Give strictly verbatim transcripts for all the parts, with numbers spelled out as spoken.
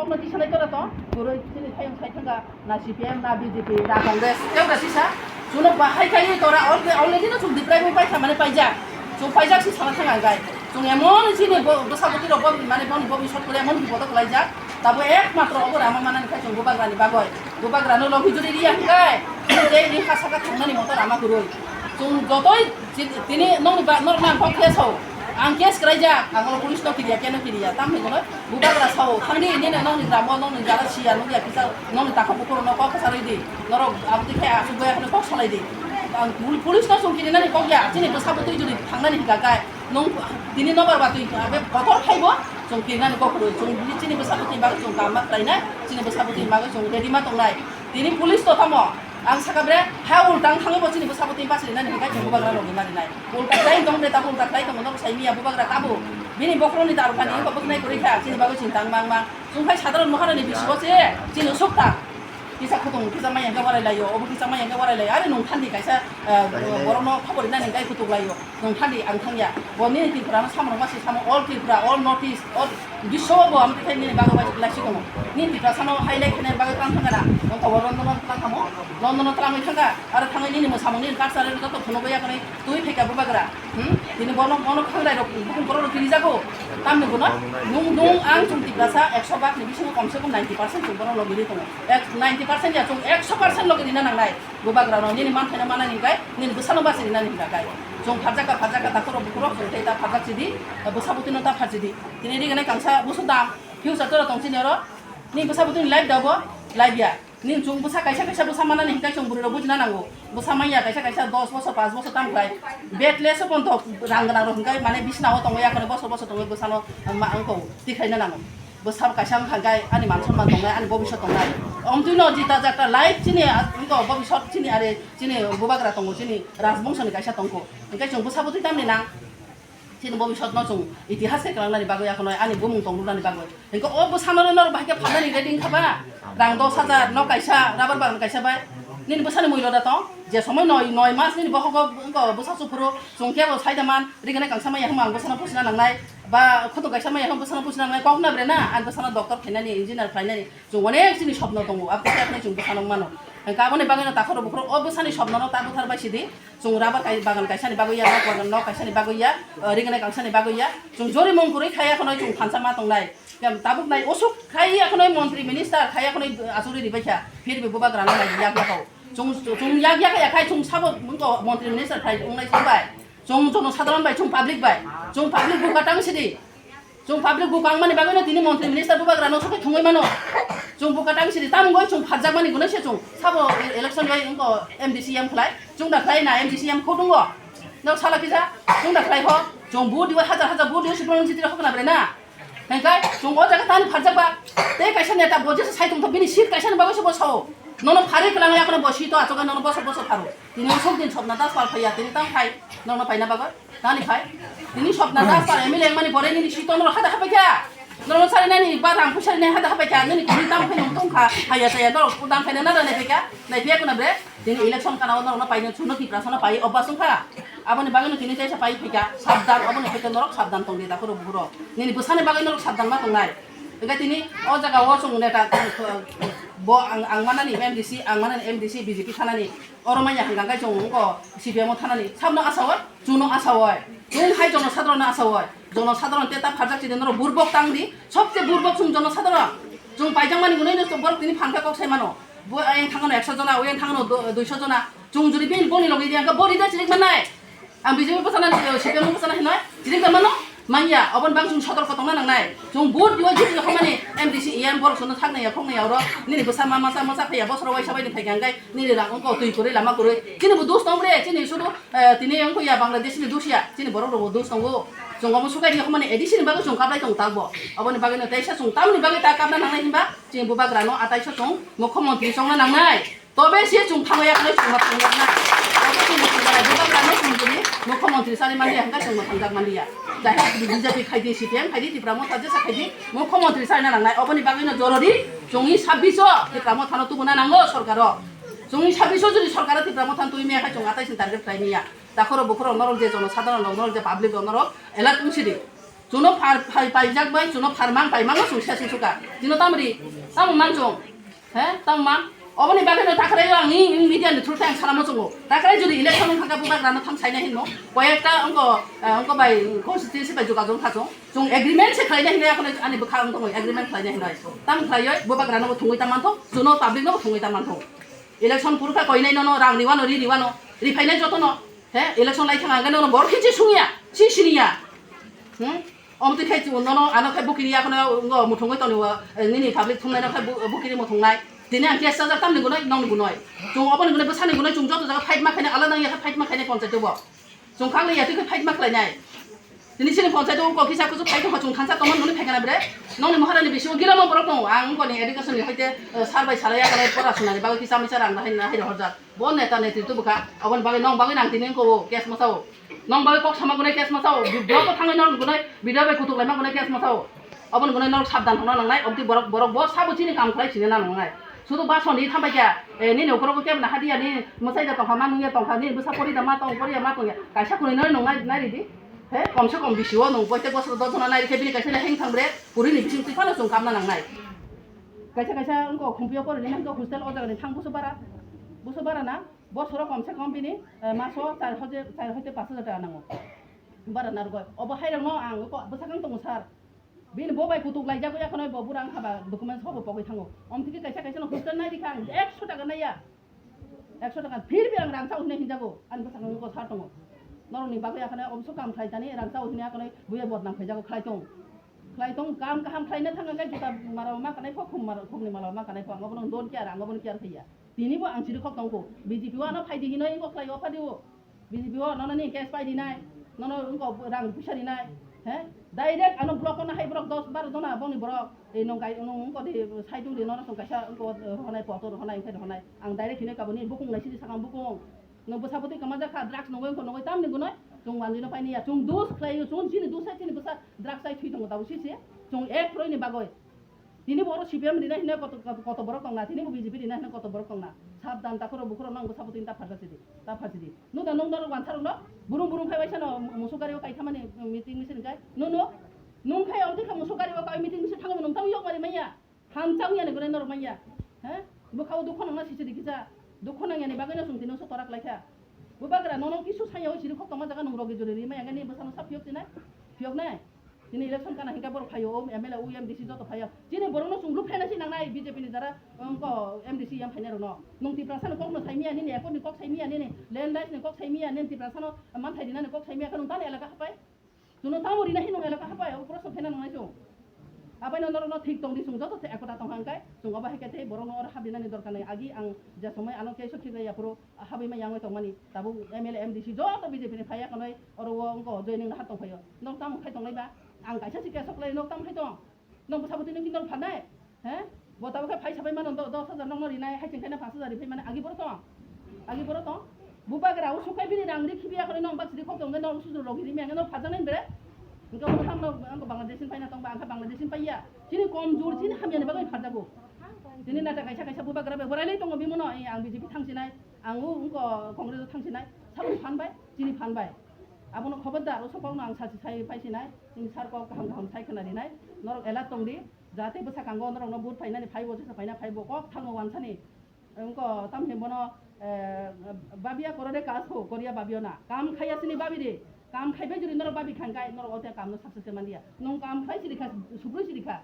Twi sanai tora to, kwrwi chini thayung sai thangkha, na C P M, na B J P, na Congress, tei ora sisa. Chwngno bahai khai tora, alre-, already no chwng deprive bai paikha, mane paijak. Chwng paijak si sana thang ang gai. Chwng emon chini bo-, bwsa bwtwi rok bo, mane boni bobiswt kwrwi emon bipodo kwlaijak. Tabo ekmatro obo rama manani khai chwng bubagrani bagwi. Bubagrano logi juri riya hwnkhe, chwng tei ri ha saka thangnani moto rama kwrwi. Chwng jotoi Ti-, tini nokni ba-, nok nang kok khe sao. Ang case kwlaijak, ang oro police no kiriya, keno kiriya. Tamni hwnwi bubagra sao, "Thangdi, nini nokni gramo, nokni jara siya, nukya kisa, nokni takhuk bukhuk rokno kok kwcharwi di. Norok aboni khe aswk baya hwnwi kok salai di." Ang pul-, police no chwng kirinani kok ya, chini bwsa bwtwi jodi thangnani hwnkha khe, nwng tini nobar batwi abe kotor khaibo, chwng kirinani kok kwrwi. Chwng chini bwsa bwtwi bagwi chwng kam ma khlainai, chini bwsa bwtwi bagwi chwng ready ma tongnai. Tini police to tamo, ang saka bre, ha ultang thangwi bo chini bwsa bwtwi bachwi rinani hwnkhe chwng bubagra logi ma rinai. Ulta khlai tong de, tabo ulta khlai tongo, nobo sai miya bubagra tabo. Bini bokhorokni ta rwphani wngkha bwkhnai kwrwi kha, chini bagwi chini tang mang mang. Chwng khai sadharon maharani bisingo se chini usuk ta. Kisa khutung kisa maya hwnkhe warai laio, obo kisa maya hwnkhe warai laio. Are nwng thandi kaisa, eh, borokno khobor rinani hwnkhe kutuk laio. Nwng thandi ang thangya. Bo nini Tripura no samung ma se samo, all Tripura, all North East, all biswo bo ang tei nini bagwi bai lai si tongo. Nini Tripura sano highlight khainani bagwi tang thangkha na. Wngkha bo London no tlang thamo. London no tlangwi thangkha. Aro thangwi nini mwsamung nini culture joto phunugwi yakni twi phaikha bubagra. Hmm? Tini bono, bono khangrai rok, bukung borok rok kiri jago. Tamni bono, nung, nung ang chwng Tiprasa ekso bak ni bisingo komse kom ninety percent chwng bono logi ri tongo. Ek, ninety percent ya chwng ekso percent logi rina nangnai. Bubagra rok nini man phaina manani hwnkhe, nini bwsano basi rinani hwnkha khe. Chwng pharjak kha, pharjak kha, takhuk rok bukhuk rok chwng tei ta pharjak sidi, bwsa bwtwi no ta pharjak sidi. Tini ri gwnai kangsa busu dam, future tora tong chini oro. Nini bwsa bwtwi ni life da bo, life ya. Nini chwng bwsa kaisa kaisa bwsa manani hwnkhe chwng bwrwi rok bujina nango. Bwsa manya kaisa kaisa dos bosor, panch bosor tam khlai. Bed less o ponto rang gwnang rok hwnkhe mane bisna o tongwi yakni bosor bosor tongwi bwsano ma wngkho tikhlaina nango. Bwsa kaisa wngkha hwnkhe ani man sonman tongnai, ani bobiswt tongnai. Omtwi no jita jata life chini, ah, wngkha bobiswt chini, are chini bubagra tongo, chini rajbongso ni kaisa tongkho. Hwnkhe chwng bwsa bwtwi tamni nang? Chini bobiswt no chwng itihas khe kwlangnani bagwi, yakno ani bumung tong rwnani bagwi. Hwnkhe o bwsano norok bahai khe phalnani ready wngkha ba? Rang dos hajar no kaisa, rubber bagan kaisa bai. Nini bwsani muilo da tong? Je somoi noi, noi mas nini bohogo wngkha bwsa suphuru, chwng khe bo sai da man, ri gwnai kangsa maya hwnba ang bwsano pusina nangnai. Ba khutung kaisa maya hwnba bwsano pusina nangnai, kok na bre na, ani bwsano doctor khainani, engineer khlainani, chwng onek chini sopno tongo, aboni khe chwng bwsano mano. Hwnkhe aboni bagwino takhuk rok bukhuk rok o bwsani sopno no ta buthar bai sidi, chwng rubber kai-, bagan kaisani bagwi ya, nok bagan nok kaisani bagwi ya, ri gwnai kangsani bagwi ya, chwng jorimung kwrwi khai yakno chwng thansa ma tongnai. Tabuk nai osuk khai yakno montri minister khai yakno achugwi ribai kha, phir bo bubagra no nai yak yakao. Chwng, chwng yak yak ya khai chwng sabo wngkha montri minister khai wngnai chwng bai. Chwng jono sadharon bai, chwng public bai. Chwng public buka tang sidi. Chwng public buka wngmani bagwino tini montri minister bubagra no sokhe thungwi mano. Chwng buka tang sidi, tamo wngwi chwng pharjakmani gwnwi se chwng sabo e-, election bai wngkha M D C M khlai. Chwng da khlai na M D C M kho tongo. No sala kisa, chwng da khlai ho. Chwng vote diwi hajar hajar vote diwi Supreme Jitira hokna bre na. Hingkai chwng o jaga tani pharjak ba. Tei kaisa neta bo jesa sai tongtho bini seat kaisa ni bagwi se bo sao. Nono pharwi kwlangwi akhno bo seat o achukgwi nono bosor bosor pharo. Tini usuk din Swapna Das pal phaiya, tini tang phai. Nono paina bagwi. Tani phai. Tini Swapna Das pal M L A wngmani pore nini seat o nono hada hapai kha. Nono sari nani ba rang puisa rinai hada hapai kha. Nini kini tang phai nung tong kha. Phaiya saya norok udang phai na nada nai phai kha. Nai phai kuna bre. Tini election kana o norok no paina chuno Tiprasa no pai obas wng kha. Aboni bagwi no tini teisa pai phika, sabdan, aboni phika norok sabdan tongdi, takhuk rok bukhuk rok. Nini bwsani bagwi norok sabdan ma tongnai. Hingke tini o jaga o chwng neta, bo ang, ang manani M D C, ang manani M D C B J P thanani, oro manya hwnka khe chwng wngkho C P M o thanani. Sabno asa oi, chwngno asa oi, chwng hai jono sadharano asa oi. Jono sadharan te ta pharjak chini norok burbok tangdi, sobse burbok chwng jono sadharan. Chwng paijak mani gwnwi no borok tini phan khe kok sai mano. Bo ayang thangno ekso jona, oyang thangno do-, duiso jona. Chwng jodi bini boni logi di, ang khe bori da chirik mannai. Ang B J P bwsana, C P M bwsana hinoi, chirik da mano? Manya, oboni bang chwng sotorko tongna nangnai. Chwng vote diwa jiti rokmani M D C, E M borok chwngno thaknai ya, khoknai ya oro. Nini bwsa ma masa masa phaiya, bosoro waisa bai ni phaikha, ang khe nini rang wngkha twi kwrwi, lama kwrwi. Chini bo dos tong bre, chini sudu, eh, tini wngkha ya Bangladesh ni dos ya, chini borok rok bo dos tongo. Chwng omo sukai rokmani A D C ni bagwi chwng kaplai tong takbo. Oboni bagwi no teisa chwng tamni bagwi ta kapna nangnai hinba, chini bubagra no atai so chwng mukhyamantri chongna nangnai. Tobe se chwng thango yakno chwngno thango yakna. Tobe chwng chwng jora jora kano chwng jodi mukhyamantri sari mandi ya, hwnkhe chwngno thangjak mandi ya. Jai ho B J P khaidi, C P M khaidi, Tipra Motha jesa khaidi, mukhyamantri sari na nangnai. Oboni bagwi no jorori chwngni sabbish o Tipra Motha no tubuna nango sorkaro. Chwngni sabbish o jodi sorkaro Tipra Motha no tubui maya khe chwng atai sin target khlai maya. Takhoro bukhoro norok je jono sadharon rok, norok je public rok, norok alert wngsidi. Chuno phar, phar paijak bai, chuno pharmang paimang no chwng se chwng suka. Chino tamri, tamo man chwng. He, tamo man. Oboni bagwi no takrai ang ni media ni through tang salamo chwngo. Takrai jodi election wngkha bubagra no tham saina hinno. Koyekta wngko, eh, wngko bai constituency bai jogajog kha chwng. Chwng agreement se khlaina hinwi akhno ani bwkha wng tongo, agreement khlaina hinwi. Tam khlaiwi bubagra no bo thwngwi ta manthok, chuno public no bo thwngwi ta manthok. Election purkha koinai no, no rang riwano, ri riwano, riphainai jotono. He, election lai thang ang no bor khichi sungya, si siniya. Hmm? Omtwi khai chu nono ano khai bukiri akhno ngo muthungwi toni o, eh, nini public thungnai no khai bu-, bukiri muthungnai. Tini ang case chajak tamni gunoi, nongni gunoi. Chung oboni gunoi bwsani gunoi chung joto jaga fight ma khainai, ala nang ya khai fight ma khainai ponchayat o bo. Chung khang ya twi khai fight ma khlainai. Tini sini ponchayat o ko kisa kuchu fight ma chung thansa tongma nuni phaikana bre. Nongni maharani bisingo gilamo borok tongo. Ang ngoni education ni hoite, eh, sar bai salai ya khanai pora sunani bagwi kisa misa rang hai hai horjak. Bo neta netri tu bwkha. Oboni bagwi nong bagwi nang tini ko case ma sao. Nong bagwi kok sama gunai case ma sao, bi-, block o thangwi nong gunai, video bai kutuk laima gunai case ma sao. Oboni gunai norok sabdan thangna nangnai, obti borok, borok bo sabo chini kam khlai chini na nangnai. Sudu bason di thambai kya, eh, nini ukhrogo kebna hadiya ni mwsai da tongkha, ma nungya tongkha, nini bwsa pori da ma tong, pori ya ma tongya. Kaisa khunui nai nong nai, nai ridi. He, komse kom bisi o nong boite bosor dos jona nai rikhe bini kaisa le heng thang bre, puri ni bising twi phano chwng kamna nangnai. Kaisa kaisa wngko khumpio pori ni hengko hostel o jaga ni thang buso bara, buso bara na. Bosoro komse kom bini, eh, maso char hoite, char hoite pash hajar taka nango. Bara narwgoi. Obo hairokno ang ko bwsakang tongo sir. Bini bo bai kutuk laijak ya khonoi bo burang haba documents hobo pogwi thango. Omtiki kaisa kaisa no hostel nai rikha ang ekso taka naiya. Ekso taka phir bi ang rang chao hinwi hinjago. Ani bwsakang ko sir tongo. Norokni bagwi akhane omso kam khlai tani rang chao hinwi akhane buya bodnam khaijago khlai tong. Khlai tong kam kaham khlaina thang ang kai juta mara ma kanai pho khum mara khumni mala ma kanai pho ang obono don't care ang obono care khaiya. Tini bo ang chiri khok tongkho. B J P o ano phaidi hinoi wngkok khlai o phadi o. B J P o nono ni cash pai dinai, nono wngkok rang puisa dinai. He? Direct ano block o nahai borok dos baro jona bongni borok. Ei nong kai nong wngkok di side di nono song kaisa wngkok honai poto honai wngkhe honai. Ang direct hinoi kabo ni bukung nai sidi sakang bukung. Nong bwsa bwtwi kama jakha drugs nongoi wngkok nongoi tamni gunoi. Chwng wanjino paini ya. Chwng dus khlai o chwng chini dus hai chini bwsa drugs chai thwi tongo tabo sisi. Chwng ek kroi ni bagoi. Tini bo oro C P M rina hino koto, koto, koto borok tongna, tini bo B J P rina hino koto borok tongna. Sabdan takhoro bukhoro nang bwsa bwtwi ta pharsa sidi, ta pharsa sidi. Nuda nung norok wansa rokno, burung burung phai waisa no musuk gari o kaithamani meeting misin kai. Nuno, nung khai ong thikha musuk gari o kai meeting misin thangwi nung tang yok mari manya. Ham chang yani gure norok manya. He? Bwkha o dukho nangna sisi di kisa. Dukho nang yani bagwi no sung tino so torak laikha. Bubagra nono kisu sanya o siri khok tongma jaga nung rogi juri ri maya ngani bwsano sa phiyok tinai. Phiyok nai. Chini election kana hingka borok phaio, o M L A, o M D C joto phaio. Chini borokno chwng luphaina si nangnai B J P ni jara, um, ko M D C yang phainai rokno. Nung Tiprasa ni kokno saimiya nini, ekor ni kok saimiya nini, land rights ni kok saimiya nini, Tiprasa no manthai rinani kok saimiya, khe nung tani elaka hapai? Chwngno tamo rina hinung elaka hapai, o proshno phena nangnai chwng. Abaino norokno thik tong di chwng joto se ekota tong hang kai, chwng obo hai khe tei borokno oro habinani dorkar nai. Agi ang je somoi ano keso khiklai yaphuru, habima yangwi tongmani, tabuk M L A, M D C joto B J P ni phaiya kanwi oro o wngko joining nahar tongphaio. Nok tamo khai tonglai ba? Ang kaisa si keso khlai nok tamo khai tong? Nok bwsa bwtwi nung khe nok pharnai? He? Bo tabuk khai phai sabai mano do-, dos hajar nokno rinai, hai chwng khe na panch hajar riphai mano, agi boro tong? Agi boro tong? Bubagra o sukai bini rang ri khibiya kanwi nok bak sidi khok tong khe nok sujur rok ri miyang nok pharjaknai bre? Hingke bo thamno ang Bangladesh ni paina tong ba, ang khe Bangladesh ni paiya. Chini kom jur, chini hamya ni bagwi pharjago. Chini nata kaisa kaisa bubagra bai borai lai tongo bimono, eh, ang B J P thangsinai. Ang o wngkha Congress o thangsinai, sabo phan bai, chini phan bai. Abono khobor da, o sokokno ang sachi sai phaisinai, chini sir kok kaham kaham sai khwna rinai, norok alert tong di, jate bwsakang o norokno vote phainani phaibo, jesa phaina phaibo, kok thalmo wansani. Wngkha tamni bono, eh, babia korode kasko, koria babio na. Kam khaiya sini babi di, kam khaibai juri norok babi khangkai, norok ote kamno success manliya. Nung kam khai sirikha, subrui sirikha.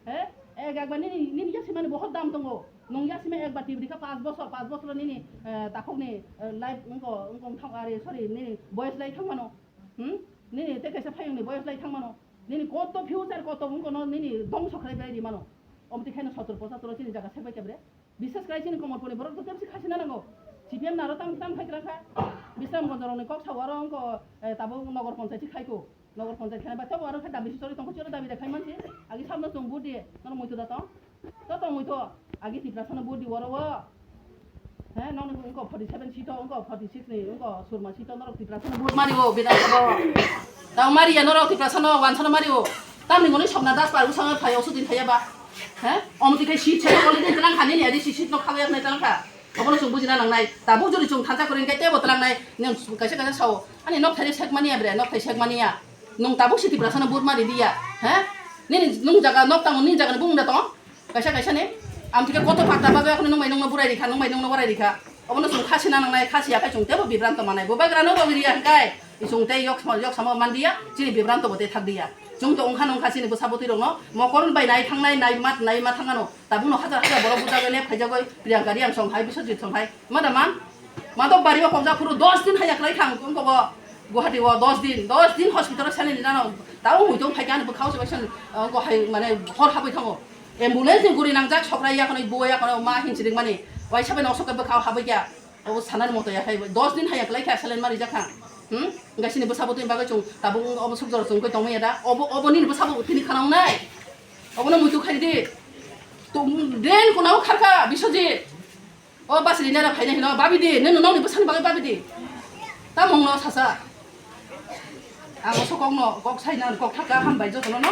He? Ek, ekbar nini, nini yasimani bohot dam tongo. Nung yasima ekbar tibri kha panch bosor, panch bosor nini, eh, takhukni, eh, life wngko, wngko wngthang, are, sorry, nini boyos lai thangmano. Hmm? Nini tei kaisa phayungni boyos lai thangmano. Nini koto future koto wngkono nini dongso khlai bai rimano. Omtwi khaino sotor pochator chini jaga sekbai kebre. Biswas khlai chini Komolpurni borok joto bisi khasina nango. C P M naro tang, tang khai kwrang kha. Bisramganj rokni kok sao aro wngko, eh, tabuk Nogor Panchayat si khaiko. Nogor Panchayat khaina ba tamo aro khe dabi si chori tongkho choro dabi da khai mansi. Agi sabno chwng vote di. Nono muitu da tong. To tong muitu. Agi Tiprasano vote di oro o. He, nono wngko forty seven seat o, wngko forty six ni, wngko surma seat o norok Tiprasano vote mari o, Bidhan Sabha o. Tamo mari ya norok Tiprasano, wansano mari o. Tamni gwnwi Sopna Das par usanga phai o, sudin phaiya ba. He? Omtwi khe seat se already tlang kha nini, adi si seat no khagwi yaknai tlang kha. Obono chwng bujina nangnai. Tabuk jori chwng thansa kwrwi hwnkhe teibo tlangnai. Nwng kaisa kaisa sao. Ani nok thari sekmani ya bre, nok thai sekmani ya. Nwng tabuk si Tiprasano vote ma ridiya, he? Nini nwng jaga nok tango, nini jaga ni bumung da tong? Kaisa kaisa ni. Amthike koto pakta bagwi akhoni nwng bai nwngno burai rikha, nwng bai nwngno warai rikha. Obono chwng khasi na nangnai, khasi ya khai chwng tebo bibranto manai. Bo bagrano rogriya hwnkhe chwng tei yok sama, yok sama mandiya, chini bibranto bo tei thakdiya. Chwng to wngkha nungkha chini bwsa bwtwi rokno mokoron bai nai thangnai, nai mat, nai ma thangano. Tabukno hajar hajar borok bujagwi lep khaijagwi Priyanka Reang song hai, Biswajit song hai. Ma da man? Madok bari o kokjak phuru dos din haya kwlai kha ang wngkha bo Guwahati o dos din, dos din hospital o saline rinano. Tabo muitung phai kha ani bwkhao se bai san, wngkha hai mane hor habwi thango. Ambulance ni guri nangjak sokrai ya kono bo ya kono ma hinchirikmani. Waisa bai nosok bwkhao habwi kha. Obo sanani moto ya khai dos din haya kwlai kha saline ma rijak kha. Hmm? Wngkha chini bwsa bwtwi bagwi chwng tabuk obo suk jora chwng khe tongmaya da. Obo, obo nini bwsa bo tini khana wngnai. Obono muitu khai di. To drain kono kharkha Biswajit. O bas rinai rok phainai hino, babi di, nini nokni bwsani bagwi babi di. Tamungno sasa. Ang oso kokno, kok saina, kok thaka hambai jotono no.